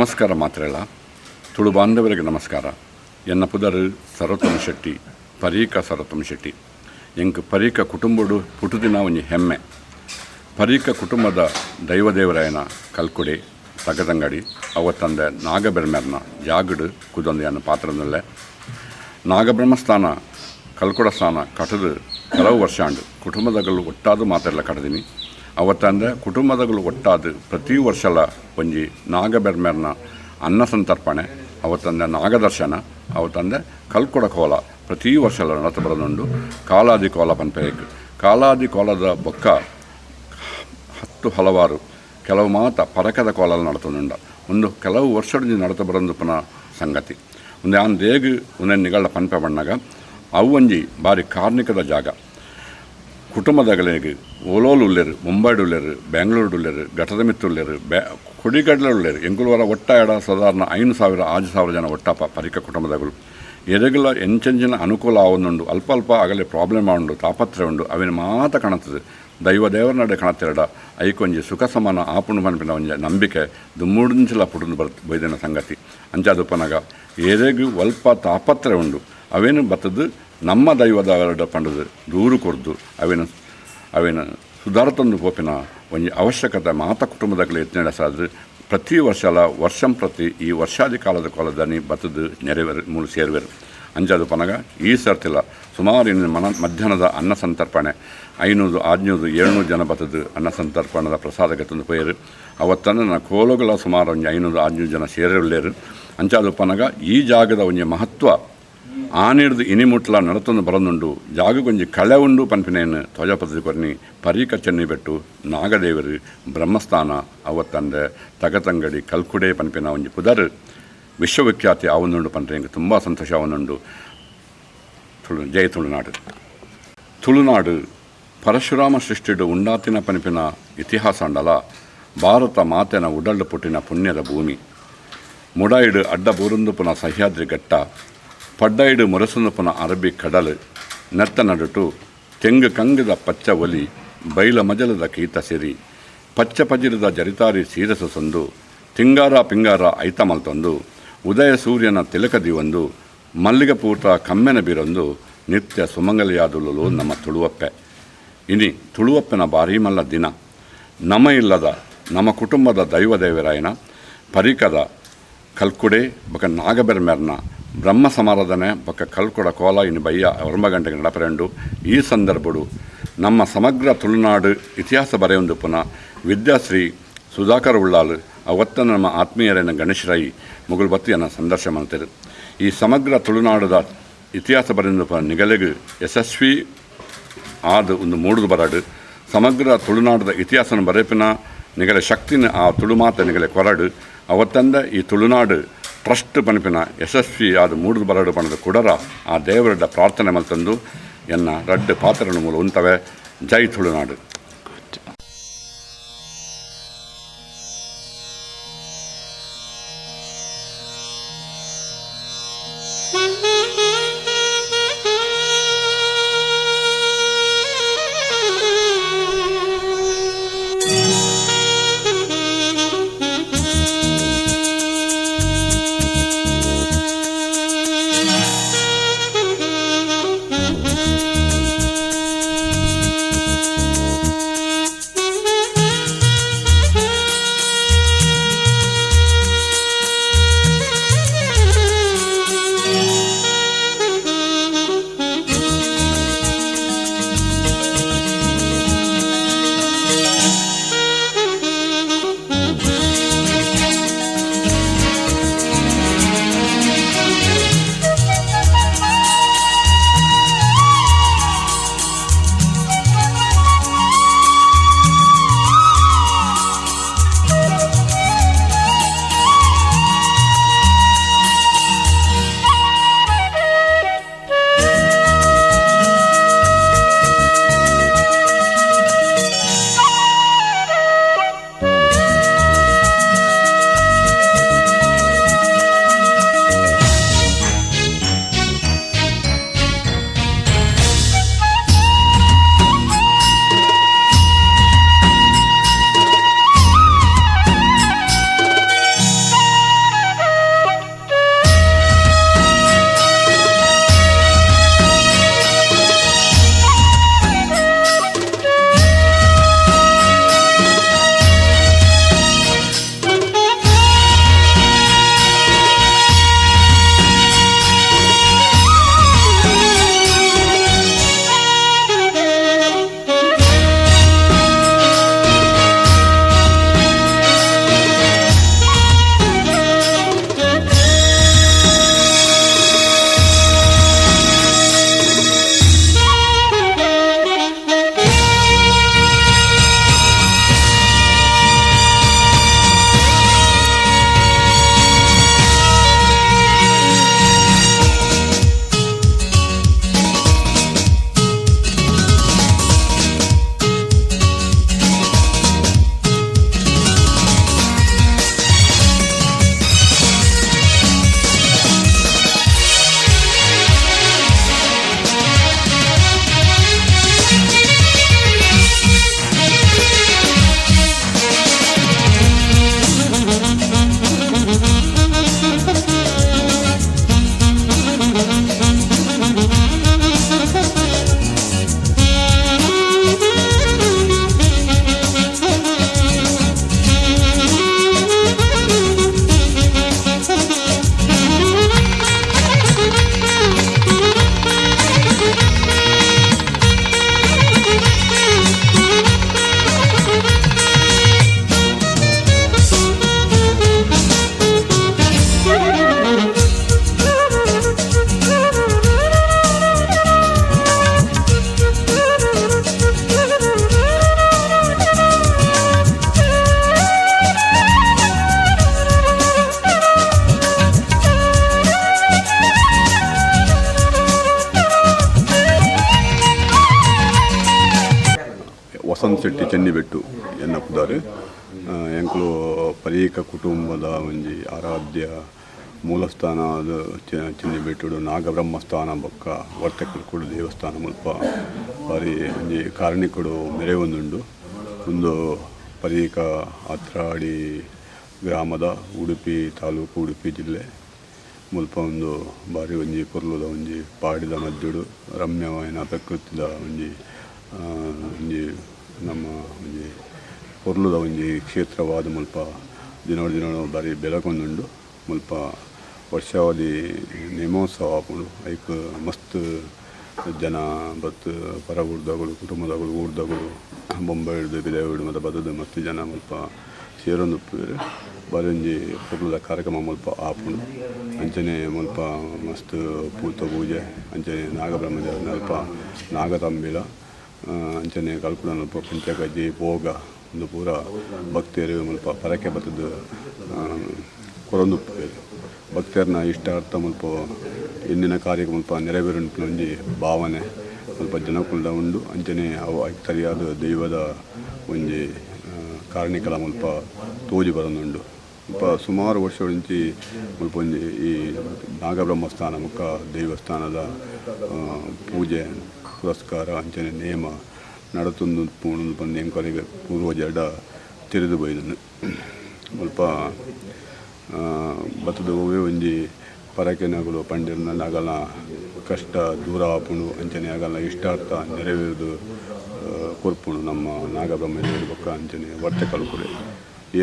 ನಮಸ್ಕಾರ ಮಾತ್ರೆಲ ತುಳು ಬಾಂಧವರಿಗೆ ನಮಸ್ಕಾರ. ಎನ್ನ ಪುದರ್ ಸರೋತ್ತಮ ಶೆಟ್ಟಿ, ಪರೀಕ ಸರೋತ್ತಮ ಶೆಟ್ಟಿ. ಎಂಕ್ ಪರೀಕ ಕುಟುಂಬಡು ಪುಟುದಿನ ಒಂಜಿ ಹೆಮ್ಮೆ. ಪರೀಕ ಕುಟುಂಬದ ದೈವದೇವರಾಯನ ಕಲ್ಕುಡೆ ತಗದಂಗಡಿ ಅವತ್ತಂದೆ ನಾಗಬೆರ್ಮೆರ್ನ ಜಾಗಡು ಕುದೊಂದು ಪಾತ್ರದಲ್ಲೇ ನಾಗಬ್ರಹ್ಮಸ್ಥಾನ ಕಲ್ಕುಡ ಸ್ಥಾನ ಕಟದು ಕೆಲವು ವರ್ಷ ಆಂಡು ಕುಟುಂಬದಗಳು ಒಟ್ಟಾದು ಮಾತೆಲ್ಲ ಕಟದಿನಿ. ಅವತ್ತಂದೆ ಕುಟುಂಬದಗಳು ಒಟ್ಟಾದು ಪ್ರತಿ ವರ್ಷಲ ಒಂಜಿ ನಾಗಬೆರ್ಮೆರ್ನ ಅನ್ನ ಸಂತರ್ಪಣೆ, ಅವತ್ತಂದೆ ನಾಗದರ್ಶನ, ಅವತ್ತಂದೆ ಕಲ್ಕುಡ ಕೋಲ ಪ್ರತಿ ವರ್ಷಲ ನಡತ ಬರೋದುಂಡು. ಕಾಲಾದಿ ಕೋಲ ಪನ್ಪೇಕ್ ಕಾಲಾದಿ ಕೋಲದ ಬೊಕ್ಕ ಹತ್ತು ಹಲವಾರು ಕೆಲವು ಮಾತ ಪರಕದ ಕೋಲಲ್ಲಿ ನಡತೊಂದುಂಡ. ಒಂದು ಕೆಲವು ವರ್ಷದಿಂದ ನಡತ ಬರೋದು ಪುನಃ ಸಂಗತಿ. ಒಂದು ಆನ್ ದೇಗ್ ಒಂದೇ ನಿಗಳ ಪನ್ಪೆ ಬಣ್ಣಗ ಅವು ಒಂಜಿ ಬಾರಿ ಕಾರ್ಣಿಕದ ಜಾಗ. ಕುಟುಂಬದಗಲಿಗೆ ಓಲೋಲು ಉಲ್ಲೇರು, ಮುಂಬೈಡ್ ಉಲ್ಲೇರು, ಬೆಂಗಳೂರು ಉಲ್ಲೇರು, ಘಟದ ಮಿತ್ತು ಉಲ್ಲೇರು, ಬೆ ಕೊಡಿಗಡಲೆ ಉಲ್ಲೇರು. ಎಂಕುಲುವರ ಒಟ್ಟಾಯಡ ಸಾಧಾರಣ 5,000 6,000 ಜನ ಒಟ್ಟಾಪ ಪರಿಕ ಕುಟುಂಬದಗಳು. ಎರೆಗುಲ ಎಂಚೆಂಚಿನ ಅನುಕೂಲ ಆವೊಂದುಂಡು, ಅಲ್ಪ ಅಲ್ಪ ಆಗಲೇ ಪ್ರಾಬ್ಲಮ್ ಉಂಡು, ತಾಪತ್ರೆ ಉಂಡು, ಅವಿನ ಮಾತ ಕಾಣುತ್ತದೆ ದೈವ ದೇವರ ನಡೆ ಕಾಣುತ್ತಿರಡ ಐಕೊಂಜಿ ಸುಖ ಸಮಾನ ಆಪುಣು ಪನ್ಪಿನ ಒಂಜಿ ನಂಬಿಕೆ ದುಮ್ಮುಡಿಂಚಲ ಪುಟುಂದು ಬರ್ ಬೈದಿನ ಸಂಗತಿ. ಅಂಚಾದುಪ್ಪನಗ ಎರೆಗು ಅಲ್ಪ ತಾಪತ್ರೆ ಉಂಡು, ಅವೇನು ಬತ್ತದು ನಮ್ಮ ದೈವದ ಪಂಡದು ದೂರು ಕೊರ್ದು ಅವೇನು ಅವೇನು ಸುಧಾರತೊಂದು ಪೋಪಿನ ಒಂಜಿ ಅವಶ್ಯಕತೆ ಮಾತ ಕುಟುಂಬದಗಳು ಎತ್ತಿನ ಸಾದ್ರೆ ಪ್ರತಿ ವರ್ಷಲ ವರ್ಷಂ ಪ್ರತಿ ಈ ವರ್ಷಾದಿ ಕಾಲದ ಕೋಲದನಿ ಬತ್ತದು ನೆರೆವೇರು ಮೂಲು ಸೇರುವೆರು. ಅಂಚಾದು ಪನಗ ಈ ಸರ್ತಿಲ ಸುಮಾರು ಇನ್ನು ಮನ ಮಧ್ಯಾಹ್ನದ ಅನ್ನ ಸಂತರ್ಪಣೆ 500 600 700 ಜನ ಬತ್ತದು ಅನ್ನ ಸಂತರ್ಪಣದ ಪ್ರಸಾದಕ್ಕೆ ತಂದು ಪೋಯರು. ಅವತ್ತನ್ನು ನನ್ನ ಕೋಲುಗಳ ಸುಮಾರು ಒಂಜಿ 500 600 ಜನ ಸೇರಿಲ್ಲೇರು. ಅಂಚಾದು ಪನಗ ಈ ಜಾಗದ ಒಂಜಿ ಮಹತ್ವ ಆನಿಡ್ದು ಇನಿಮುಟ್ಲ ನಡತೊಂದು ಬರೊಂದುಂಡು. ಜಾಗಗೊಂಜಿ ಕಳೆ ಉಂಡು ಪನ್ಪಿನೇನು ಧ್ವಜಪದ್ಧತಿ ಕೊರ್ನಿ ಪರೀಕ ಚೆನ್ನಿಬೆಟ್ಟು ನಾಗದೇವರು ಬ್ರಹ್ಮಸ್ಥಾನ ಅವತ್ತಂದೆ ತಗತಂಗಡಿ ಕಲ್ಕುಡೆ ಪನ್ಪಿನ ಒಂಜಿ ಪುದರ್ ವಿಶ್ವವಿಖ್ಯಾತಿ ಆವೊಂದುಂಡು ಪನ್ಪೆ ಎಂಕ್ ತುಂಬ ಸಂತೋಷ ಆವೊಂದುಂಡು. ತುಳು ಜೈ ತುಳುನಾಡು. ತುಳುನಾಡು ಪರಶುರಾಮ ಸೃಷ್ಟಿಡು ಉಂಡಾತಿನ ಪನ್ಪಿನ ಇತಿಹಾಸ ಅಂಡಲ ಭಾರತ ಮಾತೆನ ಉಡಲ್ಡು ಪುಟ್ಟಿನ ಪುಣ್ಯದ ಭೂಮಿ. ಮುಡಾಯಿಡು ಅಡ್ಡ ಬೂರುಂದುಪುನ ಸಹ್ಯಾದ್ರಿ ಘಟ್ಟ, ಪಡ್ಡೈಡು ಮುರಸುಂದುಪುನ ಅರಬ್ಬಿ ಕಡಲು, ನೆತ್ತ ನಡುಟು ತೆಂಗು ಕಂಗದ ಪಚ್ಚ ಒಲಿ, ಬೈಲ ಮಜಲದ ಕೀತ ಸಿರಿ, ಪಚ್ಚ ಪಜಿರದ ಜರಿತಾರಿ ಸೀರಸ ಸಂದು, ತಿಂಗಾರ ಪಿಂಗಾರ ಐತ ಮಲ್ತೊಂದು, ಉದಯ ಸೂರ್ಯನ ತಿಲಕ ದಿವೊಂದು, ಮಲ್ಲಿಗೆ ಪೂಟ ಕಮ್ಮೆನ ಬೀರೊಂದು ನಿತ್ಯ ಸುಮಂಗಲಿಯಾದುಲಲು ನಮ್ಮ ತುಳುವಪ್ಪೆ. ಇನಿ ತುಳುವಪ್ಪನ ಭಾರೀ ಮಲ್ಲ ದಿನ. ನಮ ಇಲ್ಲದ ನಮ್ಮ ಕುಟುಂಬದ ದೈವ ದೇವರಾಯನ ಪರಿಕದ ಕಲ್ಕುಡೆ ಬೊಕ ನಾಗಬೆರ್ಮೆರ್ನ ಬ್ರಹ್ಮ ಸಮಾರಾಧನೆ ಬೊಕ ಕಲ್ಕುಡ ಕೋಲ ಇನ್ನು ಬಯ್ಯ 9 ಗಂಟೆಗೆ ನಡಪರೆಂಡು. ಈ ಸಂದರ್ಭಡು ನಮ್ಮ ಸಮಗ್ರ ತುಳುನಾಡು ಇತಿಹಾಸ ಬರೆಯೊಂದು ಪುನಃ ವಿದ್ಯಾಶ್ರೀ ಸುಧಾಕರ್ ಉಳ್ಳಾಲ್ ಅವತ್ತ ನಮ್ಮ ಆತ್ಮೀಯರೇನ ಗಣೇಶ್ ರೈ ಮುಗುಲ್ ಬತ್ತಿಯನ್ನು ಸಂದರ್ಶನ ಮಾಡ್ತಾರೆ. ಈ ಸಮಗ್ರ ತುಳುನಾಡದ ಇತಿಹಾಸ ಬರೆಯೊಂದು ಪುನಃ ನಿಗಲೆಗು ಯಶಸ್ವಿ ಆದ ಒಂದು ಮೂಡುದು ಬರಡು. ಸಮಗ್ರ ತುಳುನಾಡದ ಇತಿಹಾಸನ ಬರೆಪಿನ ನಿಗಲೆ ಶಕ್ತಿನ ಆ ತುಳು ಮಾತ ನಿಗಲೆ ಕೊರಡು. ಅವತ್ತಂದ ಈ ತುಳುನಾಡು ಟ್ರಸ್ಟ್ ಪನ್ಪಿನ ಯಶಸ್ವಿ ಆದ ಮೂಡುದು ಬರಡು ಪಣದ ಕುಡರ ಆ ದೇವರಡ್ಡ ಪ್ರಾರ್ಥನೆ ಮಲ್ತಂದು ಎನ್ನ ರಡ್ಡು ಪಾತ್ರನ ಮೂಲ ಉಂತವೆ. ಜೈ ತುಳುನಾಡು. Thank you. ವಸಂತ್ ಶೆಟ್ಟಿ ಚೆನ್ನಿಬೆಟ್ಟು ಎನ್ನ ಪುದರ್. ಎಂಕುಲು ಪರೀಕ ಕುಟುಂಬದ ಒಂಜಿ ಆರಾಧ್ಯ ಮೂಲಸ್ಥಾನ ಅದು ಚೆನ್ನಿಬೆಟ್ಟುಡು ನಾಗಬ್ರಹ್ಮಸ್ಥಾನ ಬೊಕ್ಕ ವರ್ತಕಲ್ಕುಡು ದೇವಸ್ಥಾನ ಮುಲ್ಪ ಬಾರಿ ಒಂಜಿ ಕಾರ್ಣಿಕಡು ಮೆರೆವೊಂದುಂಡು. ಉಂದು ಪರೀಕ ಅತ್ರಾಡಿ ಗ್ರಾಮದ, ಉಡುಪಿ ತಾಲೂಕು, ಉಡುಪಿ ಜಿಲ್ಲೆ ಮುಲ್ಪ ಉಂದು ಬಾರಿ ಒಂಜಿ ಪೊರ್ಲುದ ಒಂಜಿ ಪಾಡಿದ ಮಧ್ಯಡು ರಮ್ಯವಾಯಿನ ಪ್ರಕೃತಿದ ಒಂಜಿ ಒಂಜಿ ನಮ್ಮ ಒಂಜಿ ಪೊರ್ಲುದ ಒಂಜಿ ಕ್ಷೇತ್ರವಾದ ಮುಲ್ಪ ದಿನೊಡು ದಿನೊಡು ಬಾರಿ ಬೆಳಗೊಂದುಂಡು. ಮುಲ್ಪ ವರ್ಷಾವಧಿ ನೇಮೋತ್ಸವ ಆಪುಂಡು. ಐಕ್ ಮಸ್ತ್ ಜನ ಬತ್ತ್ ಪರ ಊರ್ದಕುಲು, ಕುಟುಂಬದಕುಲು, ಊರ್ದಕುಲು, ಬೊಂಬೈಡ್ದ್, ಪಿದಯಿಡ್ ಮಾತ ಬತ್ತ್‌ದ್ ಮಸ್ತ್ ಜನ ಮುಲ್ಪ ಸೇರೊಂದುಪ್ಪುವೆರ್. ಬಾರಿ ಒಂಜಿ ಪೊರ್ಲುದ ಕಾರ್ಯಕ್ರಮ ಮುಲ್ಪ ಆಪುಂಡು. ಅಂಚನೆ ಮುಲ್ಪ ಮಸ್ತ್ ಪೂತ ಪೂಜೆ, ಅಂಚನೆ ನಾಗಬ್ರಹ್ಮ ದೇವೆರ್ನಲ್ಪ ನಾಗತಂಬಿಲ, ಅಂಚನೆ ಕಲ್ಕುಡನಲ್ಪ ಪಂಚಕಜ್ಜಿ, ಬೋಗ ಉಂದು ಪೂರ ಭಕ್ತೆರ್ ಮುಲ್ಪ ಪರಕೆ ಬತ್ತ್‌ದ್ ಕೊರೊಂದುಪ್ಪುವೆರ್. ಭಕ್ತೆರ್ನ ಇಷ್ಟಾರ್ಥ ಮುಲ್ಪ ಎನ್ನಿನ ಕಾರ್ಯ ಮುಲ್ಪ ನೆರವೇರುಂಡು ಒಂಜಿ ಭಾವನೆ ಮುಲ್ಪ ಜನಕುಲ್ಡ ಉಂಡು. ಅಂಚನೆ ಅವು ಐಕ್ ಸರಿಯಾದ ದೈವದ ಒಂಜಿ ಕಾರ್ಣಿಕಲ ಮುಲ್ಪ ತೋಜಿ ಬರೊಂದುಂಡು. ಮುಲ್ಪ ಸುಮಾರು ವರ್ಷೊಡಿಂಚಿ ಮುಲ್ಪ ಒಂಜಿ ಈ ನಾಗಬ್ರಹ್ಮಸ್ಥಾನ ಬೊಕ್ಕ ದೈವಸ್ಥಾನದ ಪೂಜೆ ಪುರಸ್ಕಾರ ಅಂಚನೆ ನೇಮ ನಡತೊಂದು ಉಪ್ಪುಂಡು ಪಂದ್ ಎಂಕಲೆಗ್ ಪೂರ್ವಜೆರ್ಡ ತೆರಿದ್ ಬೈದ್ಂಡ್. ಮುಲ್ಪ ಬತ್ತ್‌ದ್ ಒವ್ವೆ ಒಂಜಿ ಪರಕೆನಕುಲು ಪಂಡೆರ್ಂಡ ಅಗಲ್ನ ಕಷ್ಟ ದೂರ ಆಪುಂಡು. ಅಂಚನೆ ಅಗಲ್ನ ಇಷ್ಟಾರ್ಥ ನೆರವೇರುದು ಕೊರ್ಪುಂಡು ನಮ್ಮ ನಾಗಬ್ರಹ್ಮ ದೇವೆರ್ ಬೊಕ್ಕ ಅಂಚನೆ ವರ್ತಕಲ್ಕುಡೆ.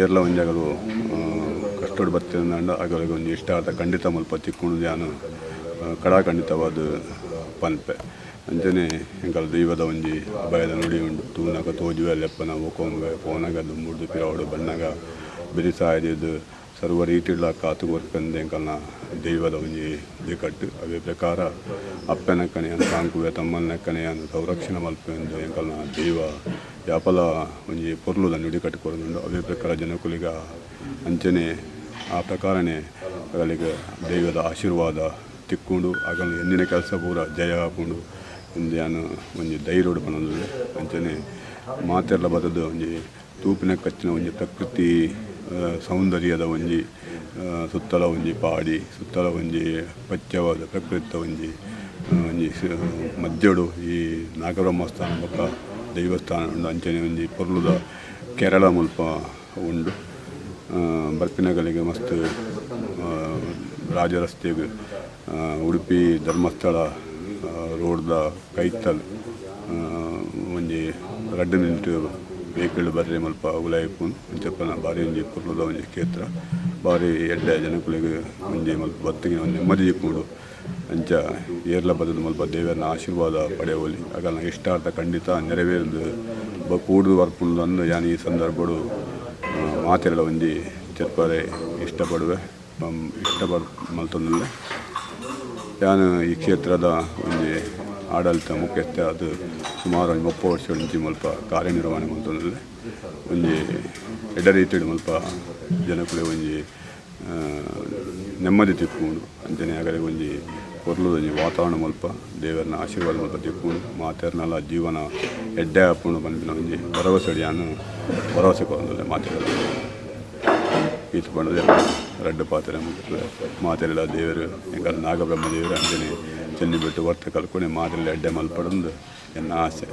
ಏರ್ಲ ಒಂಜಿ ಅಗಲು ಕಷ್ಟೊಡು ಬತ್ತೆರ್ಂಡ ಅಗಲೆಗ್ ಒಂಜಿ ಇಷ್ಟಾರ್ಥ ಖಂಡಿತ ಮುಲ್ಪ ತಿಕ್ಕುಂಡು ಯಾನ್ ಕಡಾಖಂಡಿತವಾದ್ ಪನ್ಪೆ. ಅಂಚನೆ ಎಂಕಲ್ನ ದೈವದ ಒಂಜಿ ಅಭಯದ ನುಡಿ ಉಂಡು. ತೂನಗ ತೋಜುವೆ, ಲೆಪ್ಪುನ ಒಕೊಂಬೆ, ಪೋನಗ ದುಂಬುರ್ದು ಪಿರವುಡು ಬನ್ನಗ ಬೆರಿಸಾಯ ದೀದ್ ಸರ್ವ ರೀತಿಡ್ಲ ಕಾತ್ ಕೊರ್ಪೆಂದ್ ಎಂಕಲ್ನ ದೈವದ ಒಂಜಿ ನುಡಿಕಟ್ಟ್. ಅವ್ವೆ ಪ್ರಕಾರ ಅಪ್ಪೆನಕ್ಕನೆ ಯಾನ್ ಸಾಂಕುವೆ, ತಮ್ಮನಕ್ಕನೆ ಯಾನ್ ಸಂರಕ್ಷಣೆ ಮಲ್ಪುವೆಂದ್ ಎಂಕಲ್ನ ದೈವ ಯಾಪಲ ಒಂಜಿ ಪೊರ್ಲುದ ನುಡಿಕಟ್ಟ್ ಕೊರೊಂದುಂಡು. ಅವ್ವೆ ಪ್ರಕಾರ ಜನಕುಲೆಗ್ ಅಂಚನೆ ಆ ಪ್ರಕಾರನೆ ಅಗಲೆಗ್ ದೈವದ ಆಶೀರ್ವಾದ ತಿಕ್ಕುಂಡು. ಅಗಲ್ನ ಎನ್ನಿನ ಕೆಲಸ ಪೂರ ಜಯ ಆಪುಂಡು ಇಂದ್ ಯಾನ್ ಒಂಜಿ ಧೈರ್ಯಡ್ ಪನೊಂದುಲ್ಲೆ. ಅಂಚನೆ ಮಾತೆರ್ಲ ಬತ್ತ್‌ದ್ ಒಂಜಿ ತೂಪಿನಕ್ಕಚ್ಚಿನ ಒಂಜಿ ಪ್ರಕೃತಿ ಸೌಂದರ್ಯದ ಒಂಜಿ ಸುತ್ತಲ ಒಂಜಿ ಪಾಡಿ, ಸುತ್ತಲ ಒಂಜಿ ಪಚ್ಚವಾದ ಪ್ರಕೃತಿದ ಒಂಜಿ ಒಂಜಿ ಮಧ್ಯಡು ಈ ನಾಗಬ್ರಹ್ಮಸ್ಥಾನ ಬೊಕ್ಕ ದೈವಸ್ಥಾನ ಉಂಡು. ಅಂಚನೆ ಒಂಜಿ ಪೊರ್ಲುದ ಕೇರಳ ಮುಲ್ಪ ಉಂಡು. ಬರ್ಪಿನಕಲೆಗ್ ಮಸ್ತ್ ರಾಜರಸ್ತೆಗ್ ಉಡುಪಿ ಧರ್ಮಸ್ಥಳ ರೋಡ್‌ದ ಕೈತಲ್ ಒಂಜಿ ರಡ್ಡ್ ಮಿನಿಟ್ ವೆಹಿಕಲ್ ಬರ್ರೆ ಮುಲ್ಪ ಉಲಾಯಿ ಇಪ್ಪುಂಡು. ಇಂಚಪ್ಪನ ಬಾರಿ ಒಂಜಿ ಪೊರ್ಲುದ ಒಂಜಿ ಕ್ಷೇತ್ರ. ಬಾರಿ ಎಡ್ಡೆ ಜನಕುಲೆಗ್ ಒಂಜಿ ಮುಲ್ಪ ಬತ್ತಿನ ಒಂಜಿ ನೆಮ್ಮದಿ ತಿಕ್ಕುಂಡು. ಅಂಚ ಏರ್ಲ ಬತ್ತ್‌ದ್ ಮುಲ್ಪ ದೇವೆರ್ನ ಆಶೀರ್ವಾದ ಪಡೆವೊಲಿ. ಅಕಲ್ನ ಇಷ್ಟಾರ್ಥ ಖಂಡಿತ ನೆರವೇರ್ದ್ ಕೂಡ್ದು ಬರ್ಪುಂಡು ಅಂದ್ ಯಾನ್ ಈ ಸಂದರ್ಭಡ್ ಮಾತೆರ್ಲ ಒಂಜಿ ತೆರ್ಪರೆ ಇಷ್ಟ ಪಡುವೆ, ಇಷ್ಟ ಮಲ್ತೊಂದುಲ್ಲೆ. ಯಾನ್ ಈ ಕ್ಷೇತ್ರದ ಒಂಜಿ ಆಡಳಿತ ಮುಖ್ಯಸ್ಥೆ ಆದ್ ಸುಮಾರು ಒಂಜಿ 30 ವರ್ಷೊಡಿಂಚಿ ಮುಲ್ಪ ಕಾರ್ಯನಿರ್ವಹಣೆ ಮಲ್ತೊಂದುಲ್ಲೆ. ಒಂಜಿ ಎಡ್ಡೆ ರೀತಿಡ್ ಮುಲ್ಪ ಜನಕುಲೆಗ್ ಒಂಜಿ ನೆಮ್ಮದಿ ತಿಕ್ಕುಂಡು. ಅಂಚನೆ ಅಕಲೆಗ್ ಒಂಜಿ ಪೊರ್ಲುದ ಒಂಜಿ ವಾತಾವರಣ ಮುಲ್ಪ ದೇವೆರ್ನ ಆಶೀರ್ವಾದ ಮುಲ್ಪ ತಿಕ್ಕುಂಡು. ಮಾತೆರ್ನಲ ಜೀವನ ಎಡ್ಡೆ ಆಪುಂಡು ಪನ್ಪಿನ ಒಂಜಿ ಭರವಸೆಡ್ ಯಾನ್ ಭರವಸೆ ಕೊರೊಂದುಲ್ಲೆ ಮಾತೆರೆಗ್ಲ. ಈತ್ ಪಂಡುದು ರಡ್ಡ್ ಪಾತೆರ ಮುಗಿಪುವೆ. ಮಾತೆರ್ಲ ದೇವೆರ್ ಎಂಕಲ್ನ ನಾಗಬ್ರಹ್ಮ ದೇವೆರ್ ಅಂಚನೆ ಚೆನ್ನಿಬೆಟ್ಟು ವರ್ತ ಕಲ್ಕುಣೆ ಮಾತೆರ್ಲ ಎಡ್ಡೆ ಮಲ್ಪಡೊಂದು ಎನ್ನ ಆಸೆ.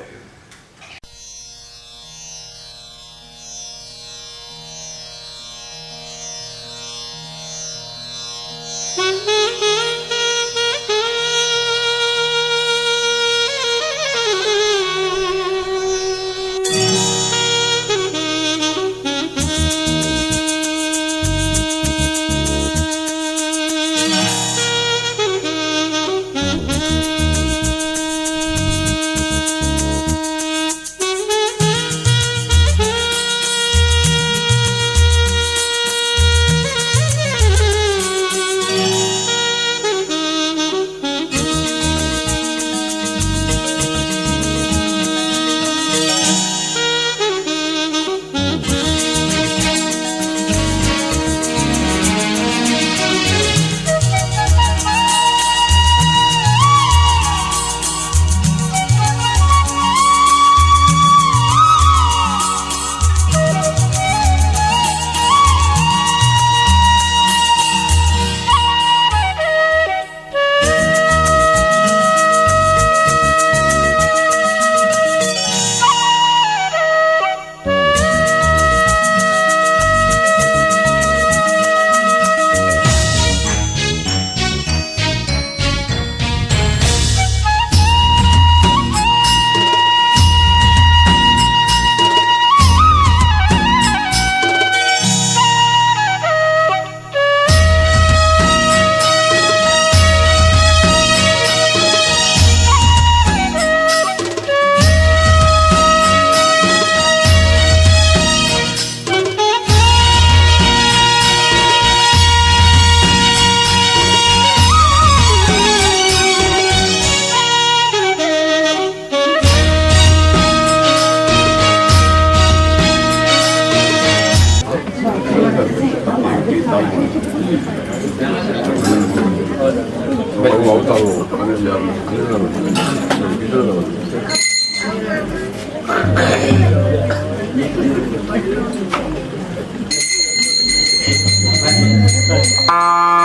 Ah!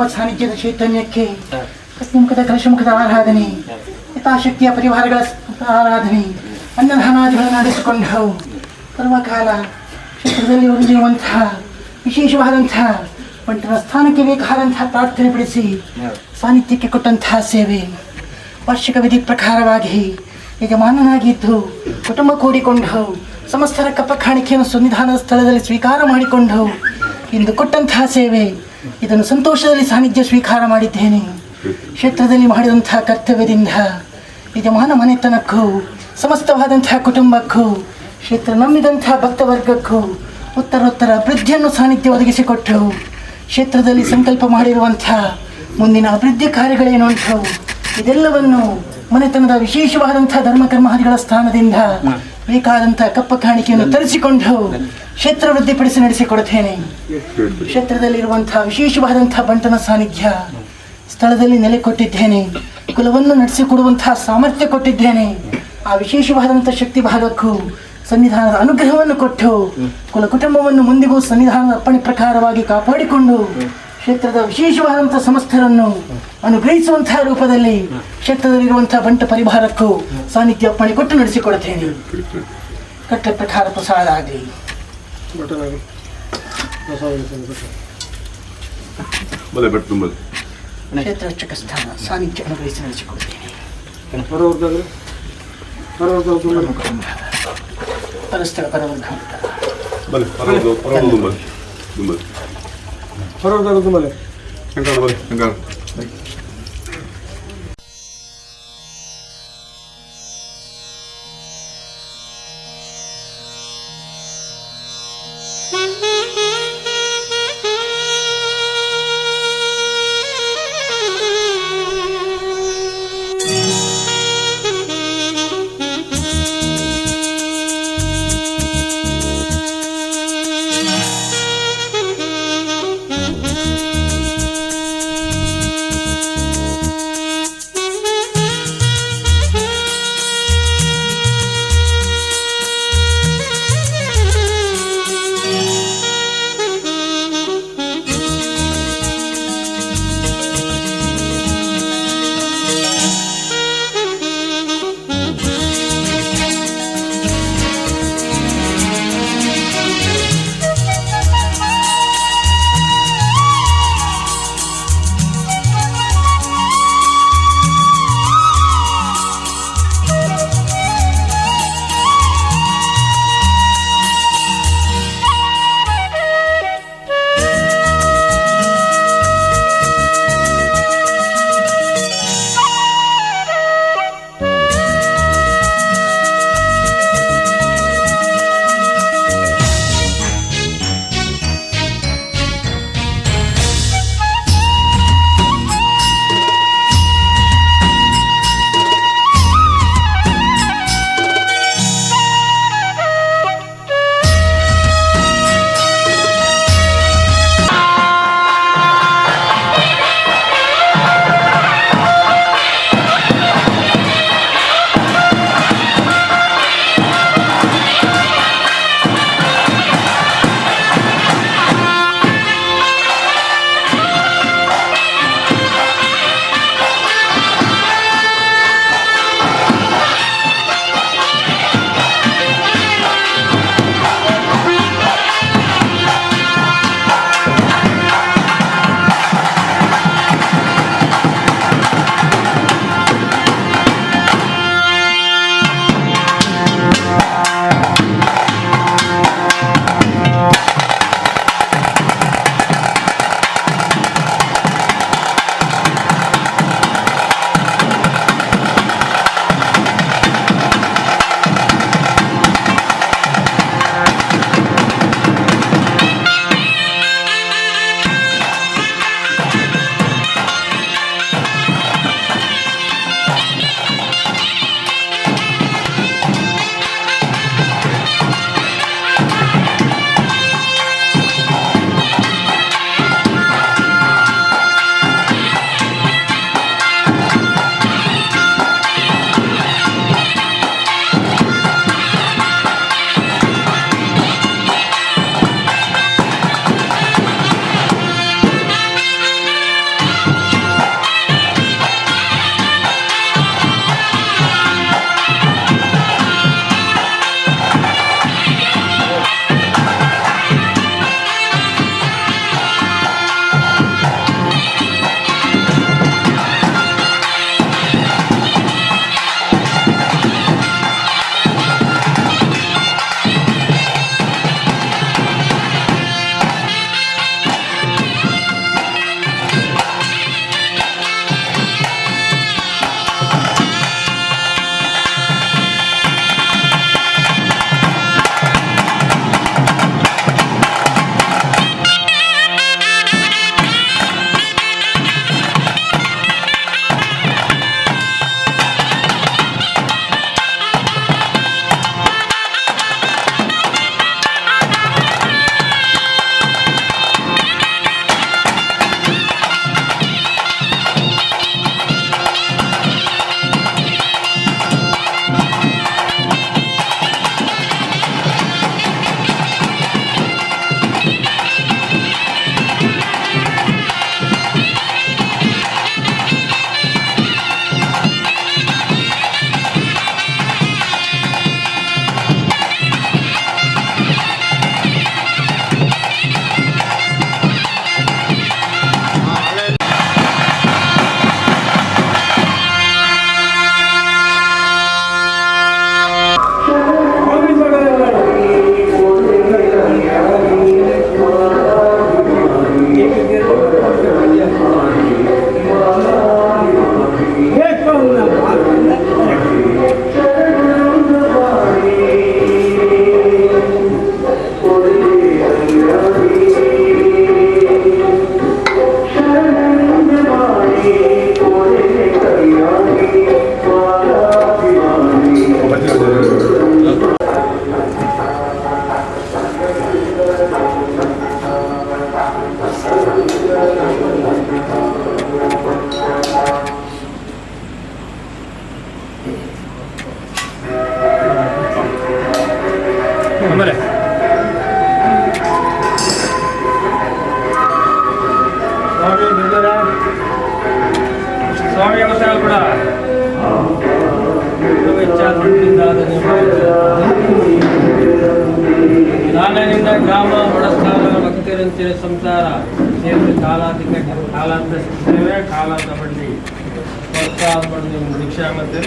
ಸಾನ್ನಿಧ್ಯದ ಚೈತನ್ಯಕ್ಕೆ ಮುಖದ ಕಲಶಮುಖದ ಆರಾಧನೆ, ಯಥಾಶಕ್ತಿಯ ಪರಿವಾರಗಳ ಆರಾಧನೆ, ಅನ್ನದಾನಾದಿಗಳನ್ನು ನಡೆಸಿಕೊಂಡು ಪರ್ವಕಾಲ ಕ್ಷೇತ್ರದಲ್ಲಿ ಉಳಿದಿರುವಂತಹ ವಿಶೇಷವಾದಂತಹ ಬಂಟರ ಸ್ಥಾನಕ್ಕೆ ಬೇಕಾದಂತಹ ಪ್ರಾರ್ಥನೆ ಪಡಿಸಿ ಸಾನ್ನಿಧ್ಯಕ್ಕೆ ಕೊಟ್ಟಂತಹ ಸೇವೆ ವಾರ್ಷಿಕ ವಿಧಿ ಪ್ರಕಾರವಾಗಿ ಯಜಮಾನನಾಗಿದ್ದು ಕುಟುಂಬ ಕೂಡಿಕೊಂಡು ಸಮಸ್ತರ ಕಪ್ಪ ಕಾಣಿಕೆಯನ್ನು ಸನ್ನಿಧಾನದ ಸ್ಥಳದಲ್ಲಿ ಸ್ವೀಕಾರ ಮಾಡಿಕೊಂಡು ಇಂದು ಕೊಟ್ಟಂತಹ ಸೇವೆ ಇದನ್ನು ಸಂತೋಷದಲ್ಲಿ ಸಾನ್ನಿಧ್ಯ ಸ್ವೀಕಾರ ಮಾಡಿದ್ದೇನೆ. ಕ್ಷೇತ್ರದಲ್ಲಿ ಮಾಡಿದಂತಹ ಕರ್ತವ್ಯದಿಂದ ಯಜಮಾನ ಮನೆತನಕ್ಕೂ ಸಮಸ್ತವಾದಂತಹ ಕುಟುಂಬಕ್ಕೂ ಕ್ಷೇತ್ರ ನಂಬಿದಂತಹ ಭಕ್ತವರ್ಗಕ್ಕೂ ಉತ್ತರೋತ್ತರ ಅಭಿವೃದ್ಧಿಯನ್ನು ಸಾನ್ನಿಧ್ಯ ಒದಗಿಸಿಕೊಟ್ಟು ಕ್ಷೇತ್ರದಲ್ಲಿ ಸಂಕಲ್ಪ ಮಾಡಿರುವಂಥ ಮುಂದಿನ ಅಭಿವೃದ್ಧಿ ಕಾರ್ಯಗಳೇನುಂಟು ಇದೆಲ್ಲವನ್ನು ಮನೆತನದ ವಿಶೇಷವಾದಂಥ ಧರ್ಮಕರ್ಮಾದಿಗಳ ಸ್ಥಾನದಿಂದ ಬೇಕಾದಂಥ ಕಪ್ಪ ಕಾಣಿಕೆಯನ್ನು ತರಿಸಿಕೊಂಡು ಕ್ಷೇತ್ರ ವೃದ್ಧಿಪಡಿಸಿ ನಡೆಸಿಕೊಡುತ್ತೇನೆ. ಕ್ಷೇತ್ರದಲ್ಲಿರುವಂಥ ವಿಶೇಷವಾದಂಥ ಬಂಟನ ಸಾನ್ನಿಧ್ಯ ಸ್ಥಳದಲ್ಲಿ ನೆಲೆ ಕೊಟ್ಟಿದ್ದೇನೆ. ಕುಲವನ್ನು ನಡೆಸಿಕೊಡುವಂತಹ ಸಾಮರ್ಥ್ಯ ಕೊಟ್ಟಿದ್ದೇನೆ. ಆ ವಿಶೇಷವಾದಂಥ ಶಕ್ತಿ ಭಾಗಕ್ಕೂ ಸನ್ನಿಧಾನದ ಅನುಗ್ರಹವನ್ನು ಕೊಟ್ಟು ಕುಲ ಕುಟುಂಬವನ್ನು ಮುಂದಿಗೂ ಸನ್ನಿಧಾನದ ಅಪ್ಪಣೆ ಪ್ರಕಾರವಾಗಿ ಕಾಪಾಡಿಕೊಂಡು ಕ್ಷೇತ್ರದ ವಿಶೇಷವಾದಂಥ ಸಮಸ್ತರನ್ನು ಅನುಗ್ರಹಿಸುವಂತಹ ರೂಪದಲ್ಲಿ ಕ್ಷೇತ್ರದಲ್ಲಿರುವಂತಹ ಬಂಟ ಪರಿವಾರಕ್ಕೂ ಸಾನ್ನಿಧ್ಯ ಅಪ್ಪಣೆ ಕೊಟ್ಟು ನಡೆಸಿಕೊಡುತ್ತೇನೆ. ಕಟ್ಟ ಪ್ರಕಾರ ಪ್ರಸಾದ ಆಗಲಿ. ಬಲೆ ಬೆಟ್ಟು ತುಂಬದು. ಕ್ಷೇತ್ರ ರಕ್ಷಕ ಸ್ಥಾನ ಸಾನ್ನಿಧ್ಯ ಅನುಗ್ರಹಿಸಿ ನಡೆಸಿಕೊಡುತ್ತೇನೆ. ಪರಸ್ಥಳ ಪರವರ್ಗ. ಬಲೆ ಪರವದು ಪರವದು ತುಂಬದು ತುಂಬದು. ಶಂಕರ ಬಲೆ ಶಂಕರ. ಕೂಡ ನಾನಿಂದ ಗ್ರಾಮ ಬಡಸ್ಥಾನ ಭಕ್ತರಂಚಿನ ಸಂಸಾರ ಸೇರಿ ಕಾಲಾಧಿಕ ಕಾಲಾಂತ ಸೇವೆ ಕಾಲಾಂತ ಬಂಡಿ ವರ್ಷ ಬಂದು ದೀಕ್ಷಾ ಮತ್ತೆ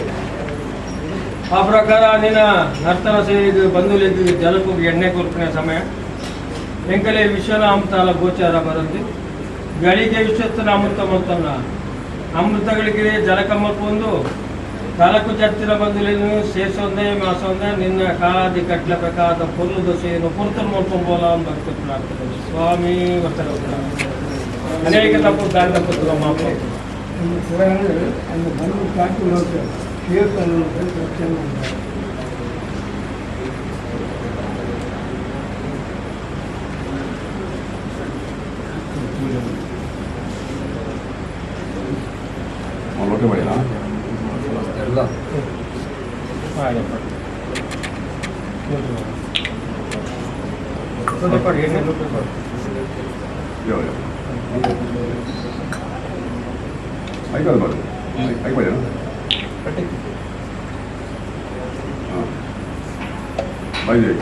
ಆ ಪ್ರಕಾರ ನಿನ್ನ ನರ್ತನ ಸೇರಿದ್ದು ಬಂಧುಲಿದ್ದು ಜಲಪು ಎಣ್ಣೆ ಕೊರ್ಪಿನ ಸಮಯ. ಎಂಕಲೆ ವಿಶ್ವನಾಮತಾಲ ಗೋಚಾರ ಬರುತ್ತೆ. ಗಳಿಗೆ ವಿಶ್ವಸ್ಥನ ಅಮೃತ ಮಲ್ತನ್ನ ಅಮೃತಗಳಿಗೆ ಜಲಕಮ್ಮಪ್ಪೊಂದು ನಾಲ್ಕು ಜತ್ತಿನ ಬಂಧುಲೇನು ಸೇಸೊಂದೇ ಮಾಸೊಂದೇ ನಿನ್ನ ಕಾಲಾದಿ ಕಟ್ಲ ಪ್ರಕಾರದ ಪೊರ್ಲು ದೋಸೆಯನ್ನು ಪೊರ್ತಲು ಮಲ್ಕೊಂಬೋಲ ಭಕ್ತ ಪ್ರಾರ್ಥನೆ ಸ್ವಾಮಿ ವರ್ತನ. ಅನೇಕ ತಪ್ಪು ದಾರಿ ತಪ್ಪು ಮಾಪು. ಲೋಟೆ ಮಾಡಿಲ್ಲ. ಹಾಗೆ ಕೊಡಿ, ಎಣ್ಣೆ ಲೋಟೆ ಕೊಡಿ. ಯೋ ಯೋ ಐಕಾಲ್ ಬಾರ್ದು ಐಕೊಳ್ಯಾರ. ಹಾಂ, ಬೈದೆ.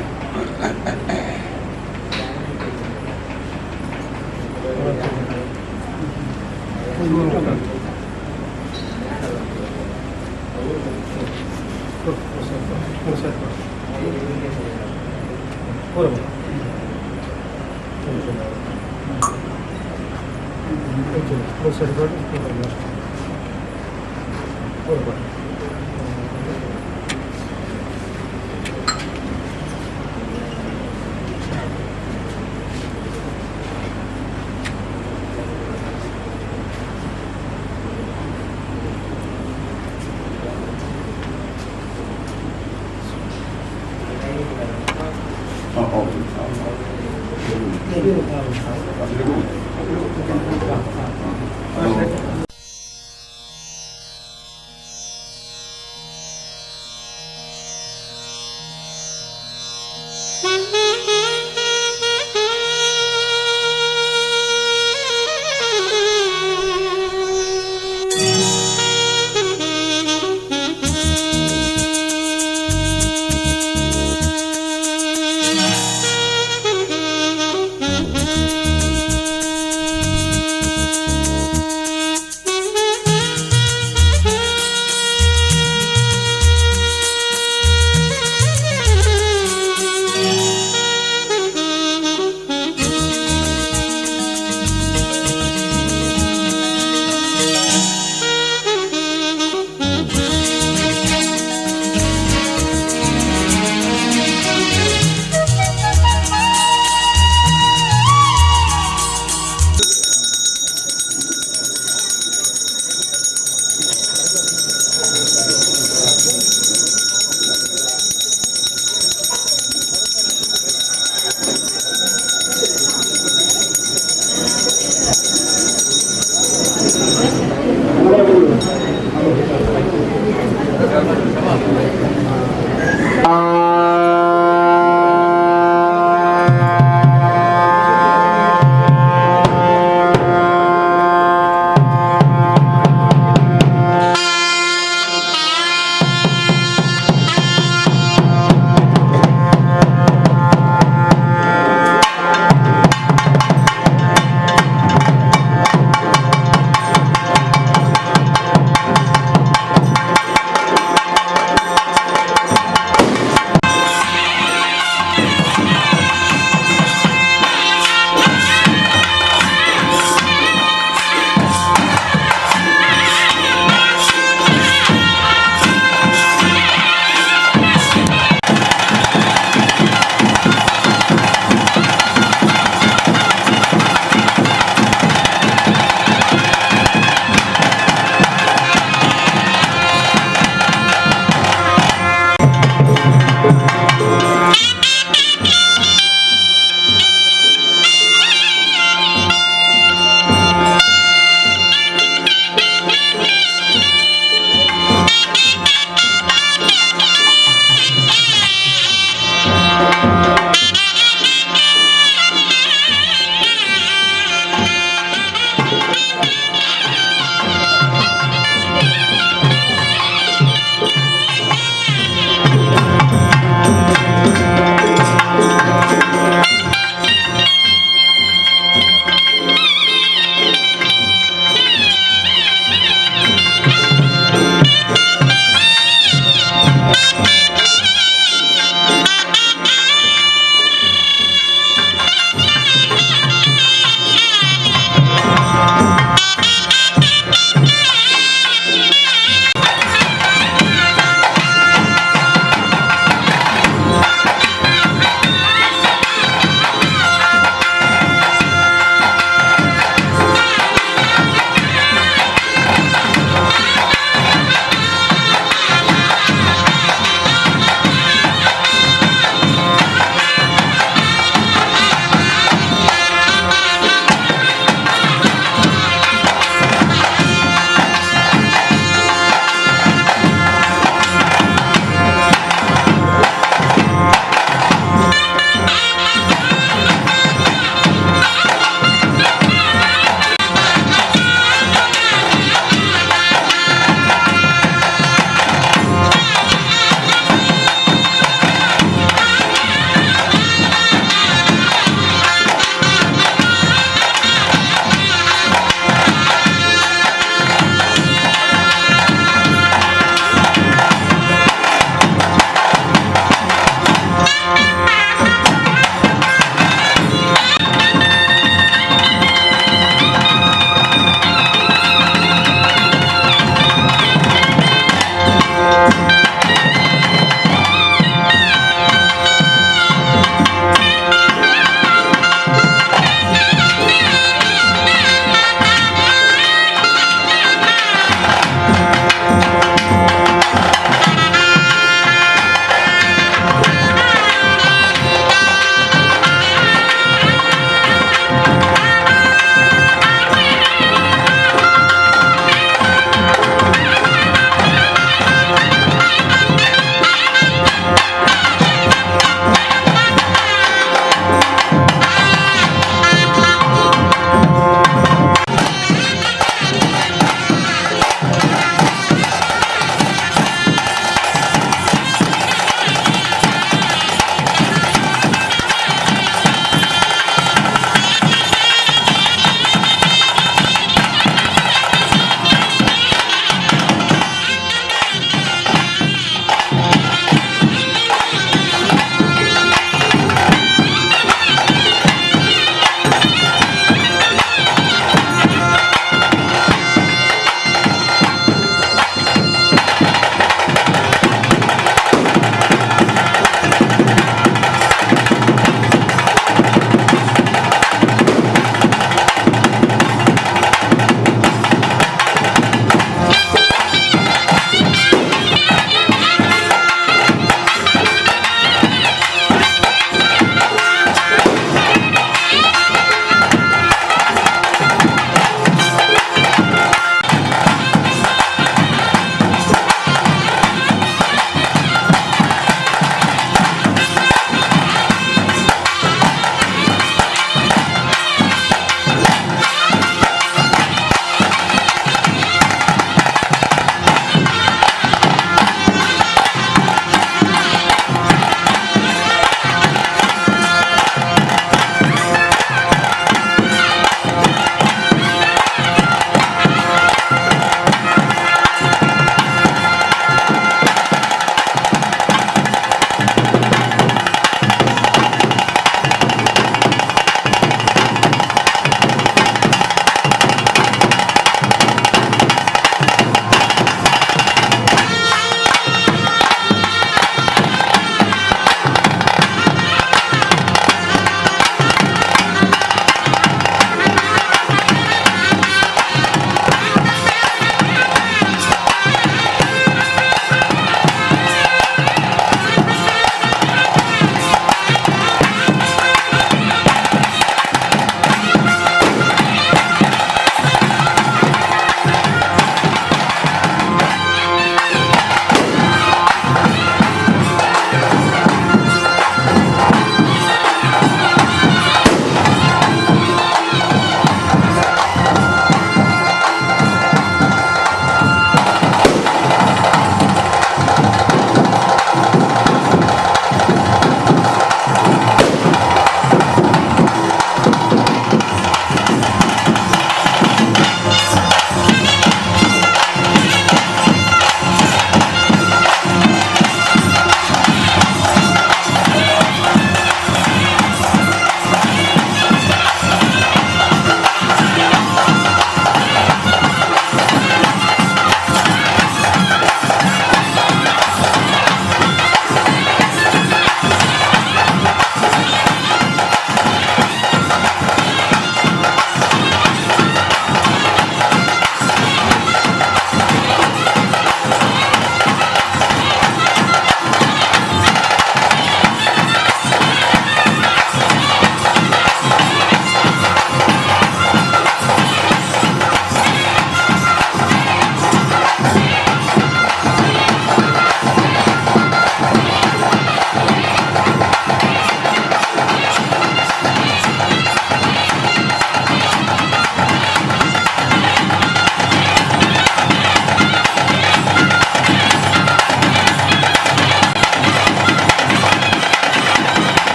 ಹಾಂ, ಹೌದು. ಹಾಂ.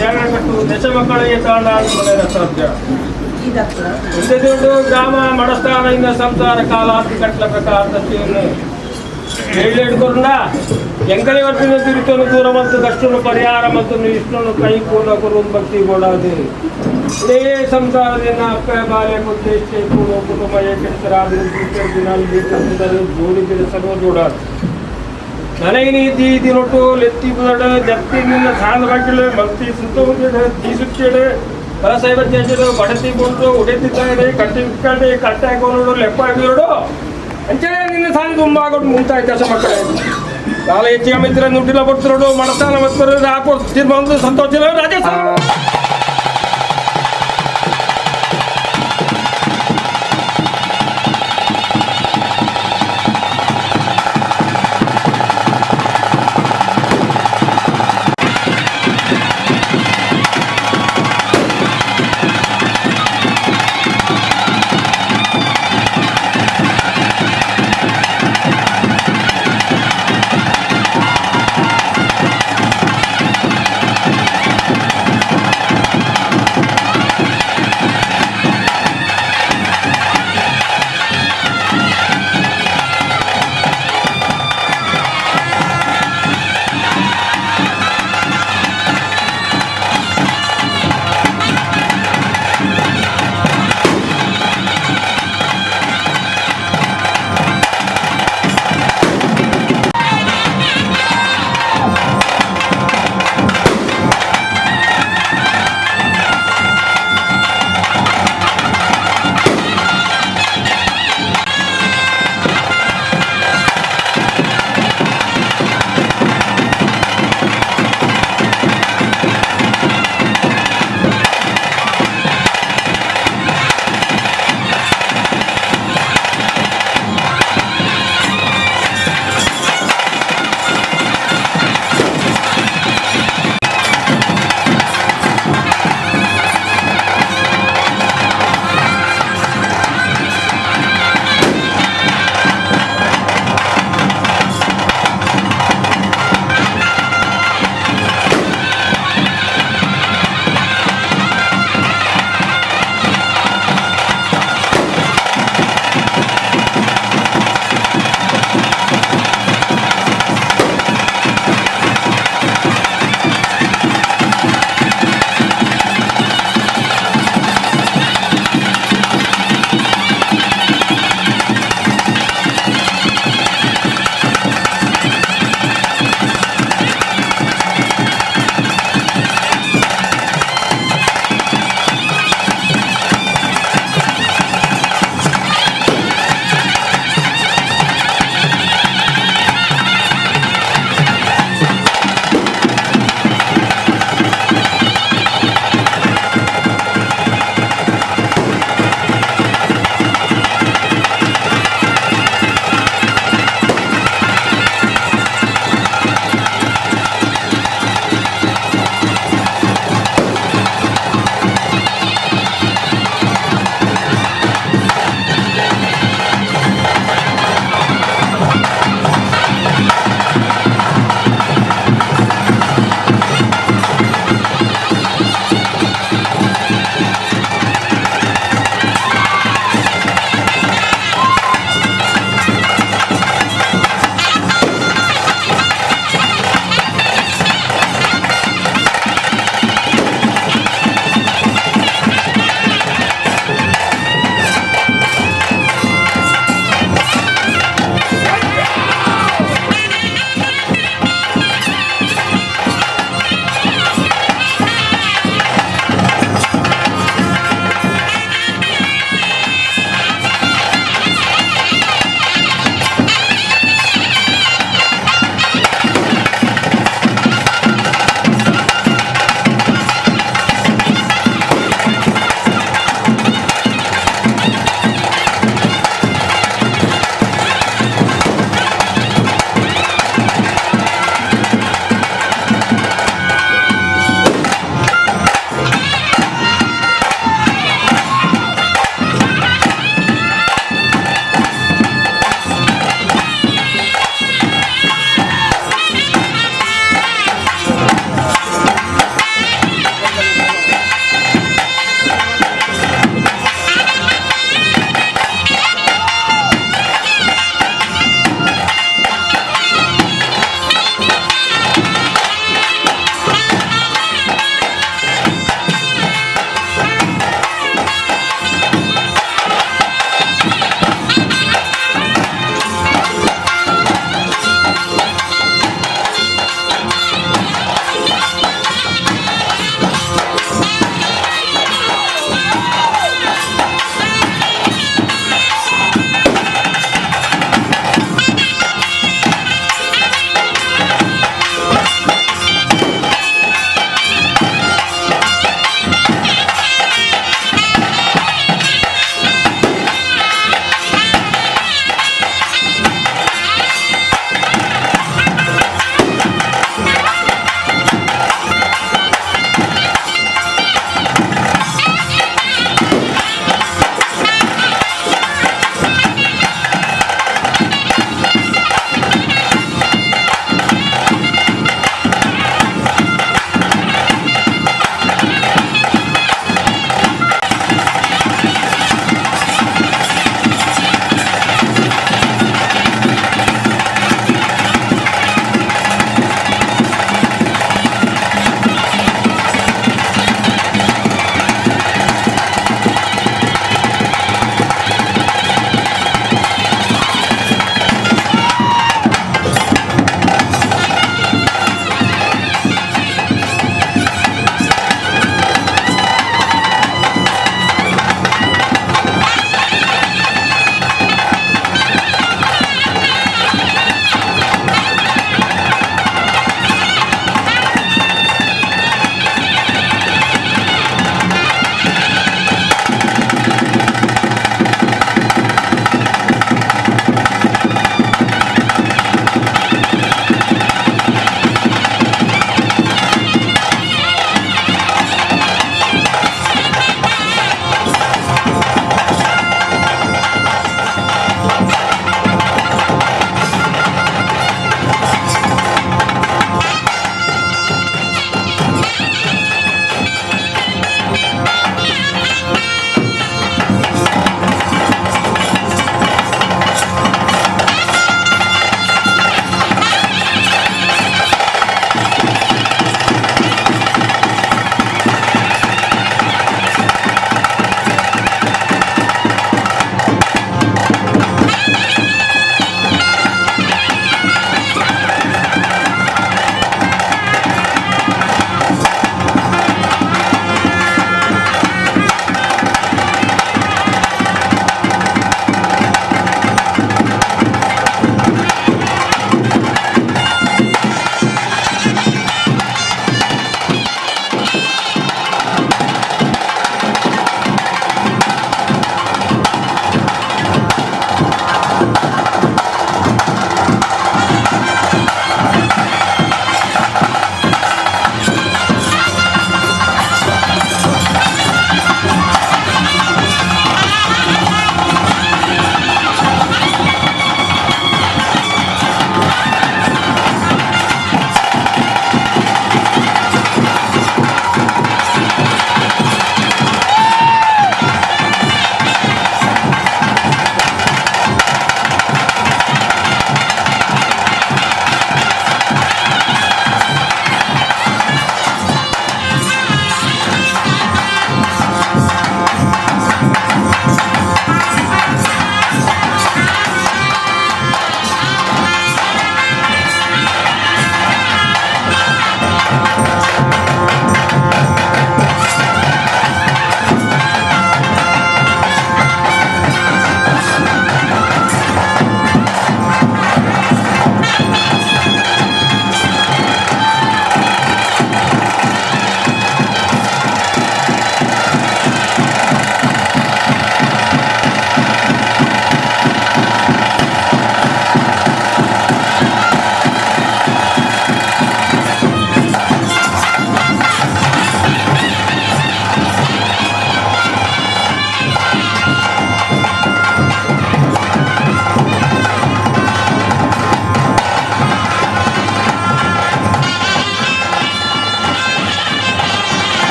ಸೇವೆ ಕಟ್ಟು ದಶ ಮಕ್ಕಳಿಗೆ ತಾಂಡ ಸಾಧ್ಯ. ಒಂದೇ ದುಡ್ಡು ಗ್ರಾಮ ಮಡಸ್ಥಾನ ಸಂಸಾರ ಕಾಲ ಕಟ್ಲ ಪ್ರಕಾರ ಏಳೇಡ್ಕೊರ್ನ ಎಂಕಲೆ ವರ್ತಿನ ತಿರುತನು ದೂರ ಮತ್ತು ಕಷ್ಟನು ಪರಿಹಾರ ಮತ್ತು ಇಷ್ಟನು ಕೈ ಕೂಡ ಕುರುನ್ ಭಕ್ತಿ ಕೊಡಾದು. ಇದೇ ಸಂಸಾರದಿಂದ ಅಪ್ಪ ಬಾಲೆ ಪುತ್ರ ಇಷ್ಟೇ ಕೂಡ ಕುಟುಂಬ ಏಕೆತ್ತರ ಜೋಡಿ ಸರ್ವ ಜೋಡಾದು. ನನಗೆ ನೀತಿ ದಿನೊಟ್ಟು ಲೆತ್ತಿ ಬುದಡ ಜಪ್ತಿ ನಿನ್ನ ಸಾಲ ಬಾಕಿಲು ಮಲ್ತಿ ಸುತ್ತ ತೀಸುತ್ತೇಡು ಬಲಸೈವ ಚೇಸಡು ಬಡತಿ ಕೊಂಡು ಉಡೆತಿ ತಾಯಡೆ ಕಟ್ಟಿ ಕಟ್ಟಿ ಕಟ್ಟೆ ಹಾಕೊಂಡು ಲೆಪ್ಪ ಹಾಕಿರೋಡು ಅಂಚನೆ ನಿನ್ನ ಸಾಲ ತುಂಬ ಮುಂತಾಯಿ ದಶ ಮಕ್ಕಳೇ ಕಾಲ ಹೆಚ್ಚಿಗೆ ಮಿತ್ರ ನುಡ್ಡಿಲ ಬರ್ತಿರೋಡು ಮಡಸ್ಥಾನ ಮತ್ತು ಹಾಕೋ ತೀರ್ಮಾನ ಸಂತೋಷ ರಾಜೇಶ.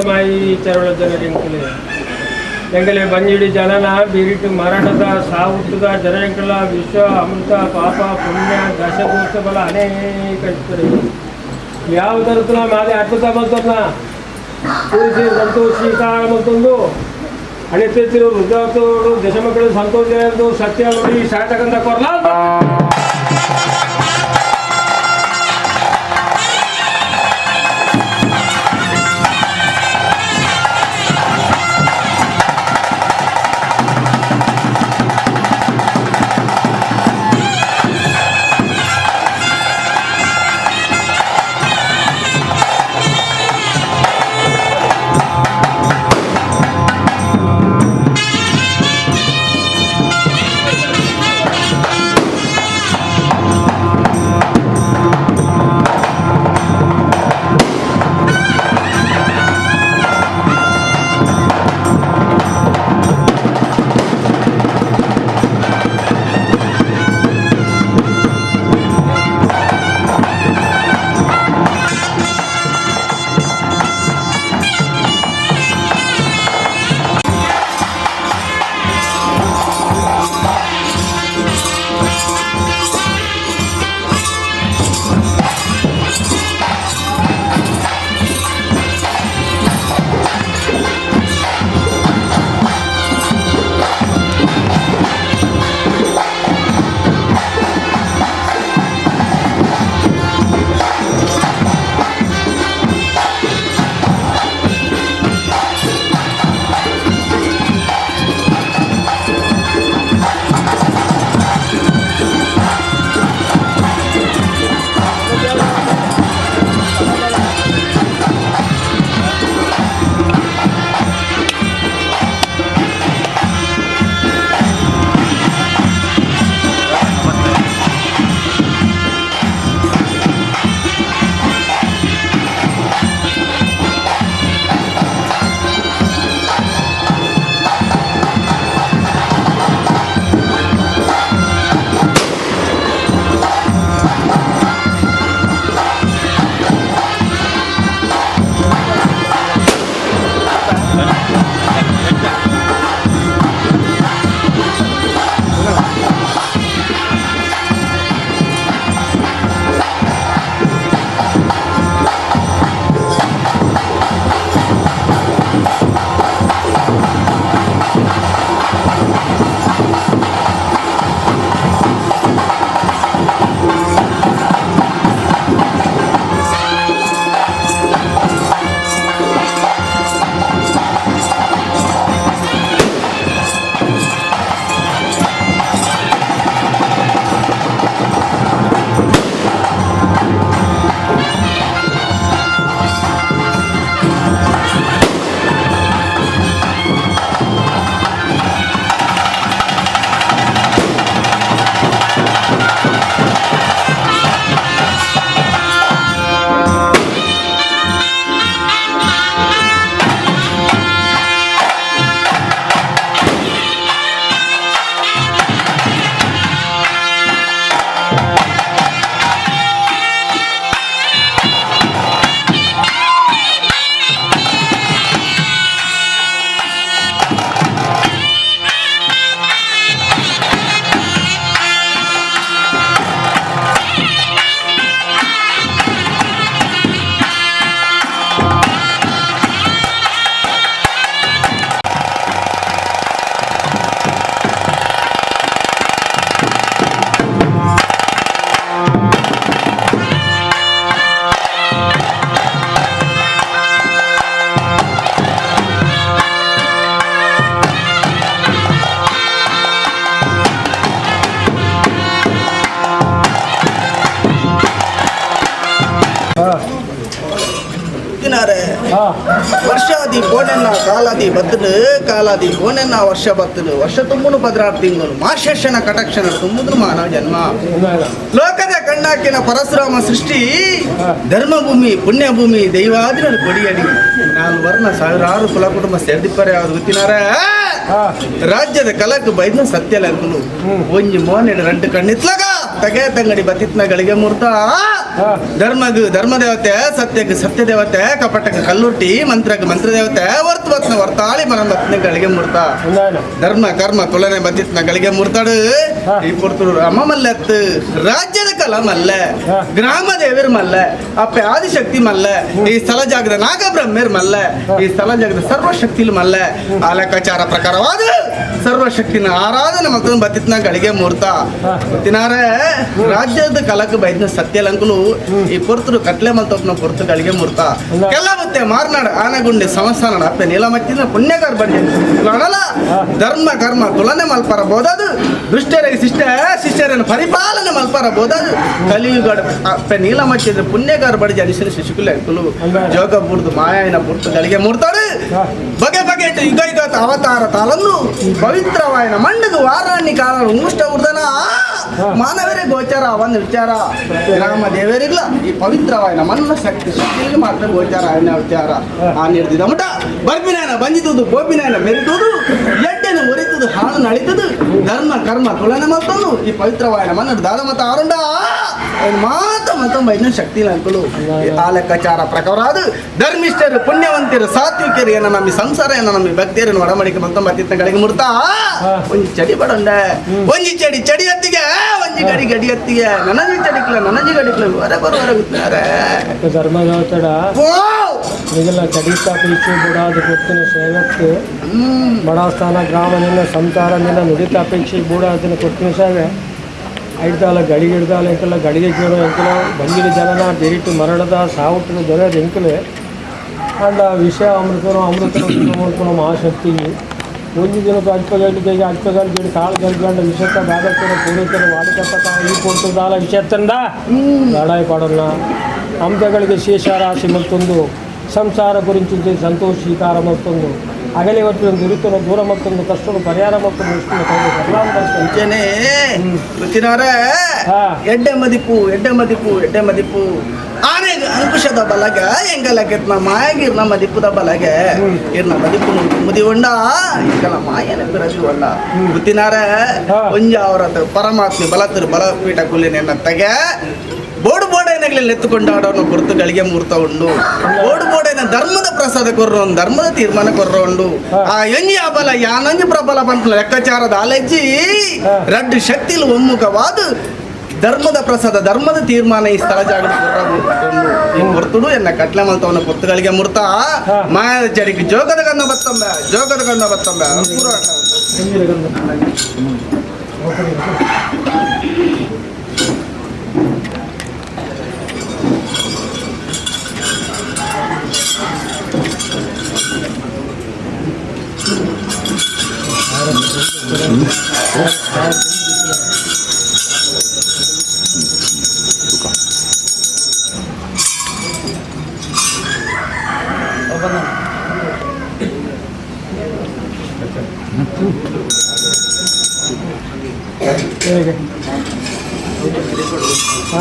ಮಾಯಿ ಚರಳ ಜನರಿಂಕಲೆ ಎಂಗಲೆ ಬಂಜಿಡಿ ಜನನ ಬೀರಿಟ್ಟು ಮರಣದ ಸಾವುಟ್ಟದ ಜನರಿಂಕಲ ವಿಶ್ವ ಅಮೃತ ಪಾಪ ಪುಣ್ಯ ದಶದೋಷ ಬಲ ಅನೇಕ ಇರ್ತದೆ. ಯಾವ ತರತನ ಮಾದೆ ಅದ್ಭುತ ಬಂತನ್ನ ಪೂಜೆ ಸಂತೋಷಿ ಮತ್ತೊಂದು ಅಣಿತಿರು ರುದ್ರಾತೋಡು ದಶಮಕ್ಕಳು ಸಂತೋಷ ಎಂದು ಸತ್ಯ ನುಡಿ ಸಾಯ್ತಕ್ಕಂಥ ಕೊರ್ಲ. ವರ್ಷಾದಿ ಕೋಣೆನ್ನ ಕಾಲಾದಿ ಬತ್ತಲು ಕಾಲಾದಿ ಕೋಣೆನ್ನ ವರ್ಷ ಬತ್ತಲು ವರ್ಷ ತುಂಬುನು 16 ತಿಂಗಳು ಮಾಶೇಷನ ಕಟಾಕ್ಷನ ತುಂಬುದು ಮಾನವ ಜನ್ಮ. ಲೋಕದ ಕಣ್ಣಾಕಿನ ಪರಶುರಾಮ ಸೃಷ್ಟಿ ಧರ್ಮಭೂಮಿ ಪುಣ್ಯಭೂಮಿ ದೈವಾದಿನ ಕೊಡಿಯಡಿ 4 ವರ್ಣ ಸಾವಿರಾರು ಕುಲ ಕುಟುಂಬ ಸೇರ್ದಿಪ್ಪರೆ ಯಾವ್ದು ಗೊತ್ತಿನಾರ ರಾಜ್ಯದ ಕಲಕ್ ಬೈದ್ನ ಸತ್ಯ ಲಂಕುಲು ಒಂಜಿ ಮೋನೆಡು 2 ಕಣ್ಣಿತ್ಲಗ ತಗೆ ತಂಗಡಿ ಬತ್ತಿತ್ನ ಗಳಿಗೆ ಮೂರ್ತ. ಧರ್ಮಗ್ ಧರ್ಮದೇವತೆ, ಸತ್ಯಕ್ಕೆ ಸತ್ಯ ದೇವತೆ, ಕಪಟಕ್ಕೆ ಕಲ್ಲುಟ್ಟಿ, ಮಂತ್ರಕ್ಕೆ ಮಂತ್ರ ದೇವತೆ, ವರ್ತ ಬತ್ನ ವರ್ತಾಳಿ ಮನ ಬತ್ನ ಗಳಿಗೆ ಮುರ್ತ. ಧರ್ಮ ಕರ್ಮ ತುಲನೆ ಬತ್ತಿತ್ನ ಗಳಿಗೆ ಮುರ್ತಾಡು. ಈ ಪೊರ್ತುಡು ರಮ ಮಲ್ಲತ್ತು, ರಾಜ್ಯದ ಕಲ ಮಲ್ಲ, ಗ್ರಾಮ ದೇವಿರ್ ಮಲ್ಲ, ಅಪ್ಪೆ ಆದಿಶಕ್ತಿ ಮಲ್ಲ, ಈ ಸ್ಥಳ ಜಾಗದ ನಾಗಬ್ರಹ್ಮೇರ್ ಮಲ್ಲ, ಈ ಸ್ಥಳ ಜಾಗದ ಸರ್ವಶಕ್ತಿಲು ಮಲ್ಲ. ಆ ಲೆಕ್ಕಾಚಾರ ಪ್ರಕಾರವಾದ ಸರ್ವಶಕ್ತಿನ ಆರಾಧನೆ ಮತ್ತು ಬತ್ತಿತ್ನ ಗಳಿಗೆ ಮೂರ್ತ ಗೊತ್ತಿನಾರೆ. ರಾಜ್ಯದ ಕಲಕ ಬೈದ್ನ ಸತ್ಯಲಂಕುಲು ಈ ಪೊರ್ತುಡು ಕಟ್ಲೆ ಮಲ್ತೊಪ್ನ ಪೊರ್ತು ಗಳಿಗೆ ಮೂರ್ತ. ಕೆಲ ಮತ್ತೆ ಮಾರ್ನಾಡು ಆನಗುಂಡೆ ಸಂಸ್ಥಾನ ಅಪ್ಪೆ ನೀಲಮಚ್ಚಿನ ಪುಣ್ಯಗಾರ್ ಬಂಡಿ ಅಣಲ ಧರ್ಮ ಕರ್ಮ ತುಲನೆ ಮಲ್ಪರ ಬೋದದು, ದುಷ್ಟರಿಗೆ ಶಿಷ್ಟ ಶಿಷ್ಯರನ್ನು ಪರಿಪಾಲನೆ ಮಲ್ಪರ ಬೋದದು. ಕಲಿಯುಗ ಅಪ್ಪೆ ನೀಲಮಚ್ಚಿದ್ರೆ ಪುಣ್ಯಗಾರ ಬಡಿ ಜನಿಸಿನ ಶಿಶುಕುಲ ಅಂಕುಲು ಜೋಗ ಬುಡ್ದು ಮಾಯಾಯನ ಪುರ್ತು ಗಳಿಗೆ ಮೂರ್ತಾಡು. ಬಗೆ ಬಗೆ ಯುಗ ಯುಗ ಅವತಾರ ತಾಲನ್ನು ಪವಿತ್ರವಾಯನ ಮಂಡಗ ವಾರಾಣಿ ಕಾಲ ಮುಷ್ಟ ಉರ್ದನ ಮಾನವರೇ ಗೋಚಾರ ಅವನ ವಿಚಾರ. ಗ್ರಾಮ ದೇವರಿಗ್ಲ ಈ ಪವಿತ್ರವಾಯನ ಮನ್ನ ಶಕ್ತಿ ಶಕ್ತಿಗೆ ಮಾತ್ರ ಗೋಚಾರ ಆಯನ ವಿಚಾರ. ಆ ನಿರ್ದಿದ ಮುಟ ಬರ್ಬಿನಾಯನ ಬಂಜಿತುದು, ಗೋಪಿನಾಯನ ಮೆರಿತುದು, ಎಡ್ಡೆನ ಮುರಿತುದು, ಹಾಳು ನಳಿತದು, ಧರ್ಮ ಕರ್ಮ ತುಲನೆ ಮತ್ತೊಂದು ಈ ಪವಿತ್ರವಾಯನ ಮನ್ನ ದಾದ ಮತ ಆರುಂಡ ಮಾತ ಮತ್ತೊಂಬ ಇನ್ನೂ ಶಕ್ತಿ ಅಂಕುಲು. ಆ ಲೆಕ್ಕಾಚಾರ ಪ್ರಕಾರ ಅದು ಧರ್ಮಿಷ್ಠರು ಪುಣ್ಯವಂತರು ಸಾತ್ವಿಕರು ಏನ ನಮ್ಮ ಸಂಸಾರ ಏನ ನಮ್ಮ ಭಕ್ತಿಯರನ್ನು ಒಡಮಡಿಕೆ ಮತ್ತೊಂಬ ಅತ್ತಿತ್ತಗಳಿಗೆ ಮುರ್ತಾ. ಒಂಜಿ ಚಡಿ ಬಡಂಡ, ಒಂಜಿ ಚಡಿ ಚಡಿ ಹತ್ತಿಗೆ, ಒಂಜಿ ಗಡಿ ಗಡಿ ಹತ್ತಿಗೆ, ನನಜಿ ಚಡಿಕ್ಲ ನನಜಿ ಗಡಿಕ್ಲ ಹೊರ ಬರುವರ ಗೊತ್ತಿನಾರೆ. ಧರ್ಮದೇವತಡ ನಿಗಲ ಚಡಿತ ಪೀಚು ಬುಡಾದ ಕೊತ್ತಿನ ಸೇವಕ್ಕೆ ಬಡಾಸ್ಥಾನ ಗ್ರಾಮ ನಿನ್ನ ಸಂಸಾರ ನಿನ್ನ ನುಡಿತ ಅಪೇಕ್ಷೆ ಬೂಡ ಅದನ್ನ ಕೊತ್ತಿನ ಸೇವೆ ಐಡ್ದಾಲ ಗಡಿಗೆ ಹಿಡ್ದಾಲ ಎಂಕಲ ಗಡಿಗೆ ಕೇಳೋ ಎಂಕಲ ಬಂದಿನ ಜನನ ಬೆರಿಟು ಮರಣದ ಸಾವುಟ್ಟಿನ ದೊರೆಯೋದು ಎಂಕಲೆ. ಅಂಡ ವಿಷಯ ಅಮೃತನು ಅಮೃತನು ಮಾಡ್ಕೊಳೋ ಮಹಾಶಕ್ತಿ ಒಂದು ದಿನ ಅಲ್ಪಗಳಿಗೆ ಅಲ್ಪಗಳಿಗೆ ಕಾಳು ಗಲ್ಗಂಡ ವಿಷತ್ತ ಬಾಧಕನ ಪೂರೈತನ ವಾಡಿಕತ್ತ ಈ ಕೊಡ್ತದಾಲ ವಿಷತ್ತಂದ ಲಡಾಯಿ ಪಾಡೋಣ ಅಂಶಗಳಿಗೆ ಶೇಷರಾಶಿ ಮತ್ತೊಂದು ಸಂಸಾರ ಗುರಿಂಚಿದ್ದೆ ಸಂತೋಷೀಕಾರ ಮತ್ತೊಂದು ಅಗಲಿ ಹೊತ್ತಿನ ದುರಿತನು ದೂರ ಮತ್ತೊಂದು ಕಷ್ಟನು ಪರಿಹಾರ ಮತ್ತೊಂದು ಅಂಚೆನೆ ಗೊತ್ತಿನವರೇ. ಎಡ್ಡೆ ಮದಿಪು ಎಡ್ಡೆ ಮದಿಪು ಎಡ್ಡೆ ಮದಿಪು ಆನೆಗ್ ಅಂಕುಶದ ಬಲಗ ಎಂಗಲಗೆತ್ನ ಮಾಯಗಿರ್ನ ಮದಿಪುದ ಬಲಗೆ ಇರ್ನ ಮದಿಪು ಮುದಿ ಉಂಡ ಎಂಕಲ ಮಾಯನ ಬಿರಜು ಉಂಡ ಗೊತ್ತಿನಾರೆ. ಒಂಜ ಅವರತ್ ಪರಮಾತ್ಮೆ ಬಲತರು ಬಲಪೀಠ ಕುಲಿನ ತಗೆ ಬೋಡು ಬೋಡೈನಗಲಿ ಎತ್ತುಕೊಂಡಾಡೋನು ಗುರುತುಗಳಿಗೆ ಮೂರ್ತ ಉಂಡು. ಬೋಡು ಬೋಡೈನ ಧರ್ಮದ ಪ್ರಸಾದ ಕೊರ್ರೋ, ಧರ್ಮದ ತೀರ್ಮಾನ ಕೊರ್ರೋ ಉಂಡು. ಆ ಎಂಜಿ ಅಬಲ ಯಾನಂಜಿ ಪ್ರಬಲ ಪಂಪ ಲೆಕ್ಕಾಚಾರದ ಆಲೆಜ್ಜಿ ರಡ್ಡು ಶಕ್ತಿಲು ಒಮ್ಮುಖವಾದ ಧರ್ಮದ ಪ್ರಸಾದ ಧರ್ಮದ ತೀರ್ಮಾನ ಈ ಸ್ಥಳ ಜಾಗ ಈ ಹೊರ್ತುಡು ಎನ್ನ ಕಟ್ಲೆ ಮಲ್ತವನ ಪೊತ್ತುಗಳಿಗೆ ಮುರ್ತ ಮಾಯದ ಚಡಿಗೆ ಜೋಗದ ಗಂಧ ಬತ್ತಂಬ ಜೋಗದ ಗಂಧ ಬತ್ತಂಬ.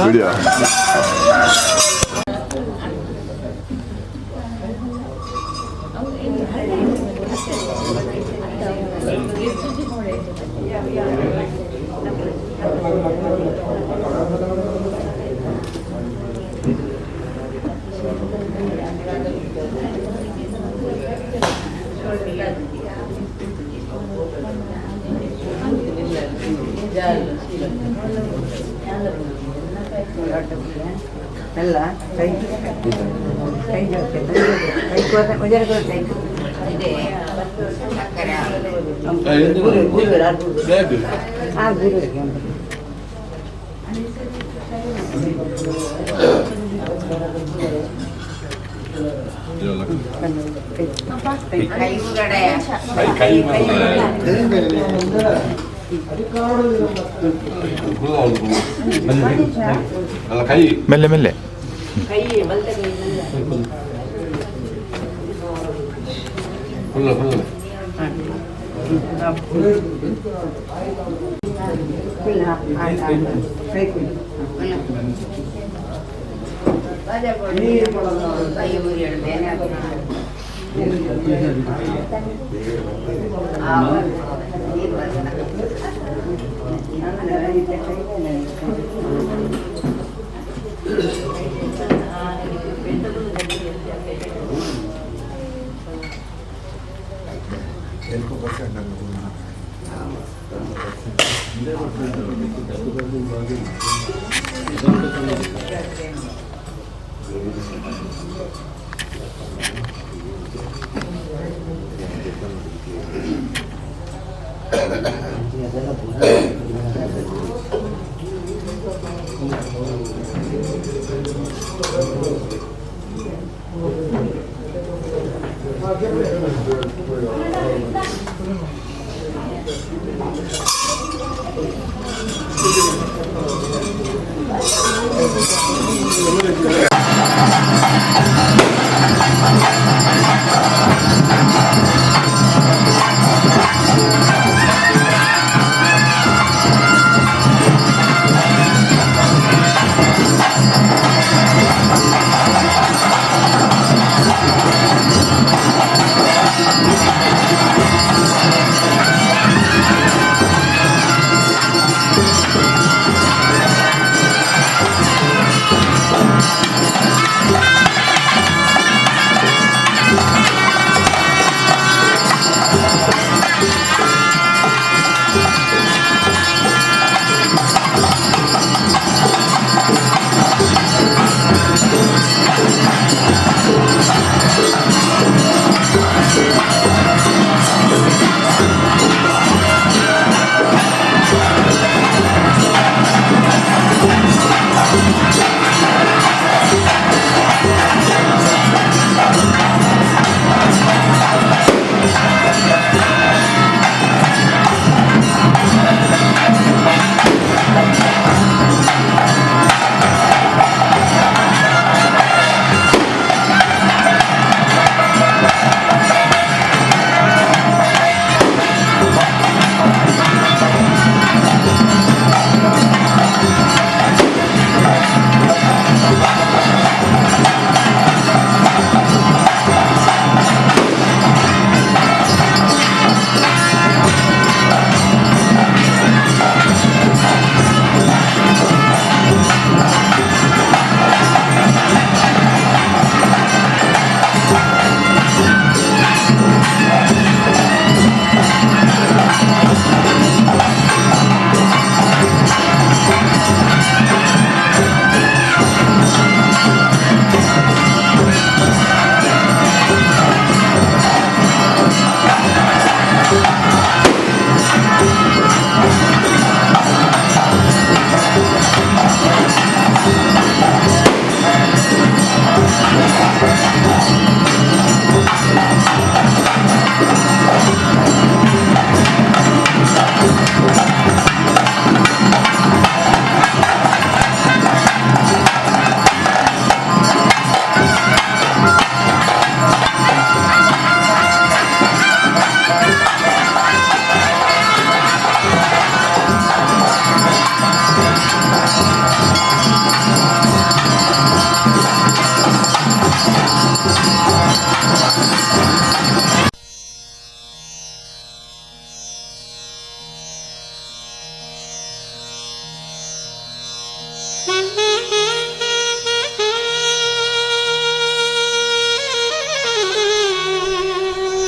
ವಿಡಿಯೋ. ಎಲ್ಲ ಕೈ ಕೈ ಕೈ ಕೈ ಮೆಲ್ಲೆ ಮೆಲ್ಲೆ. Thank.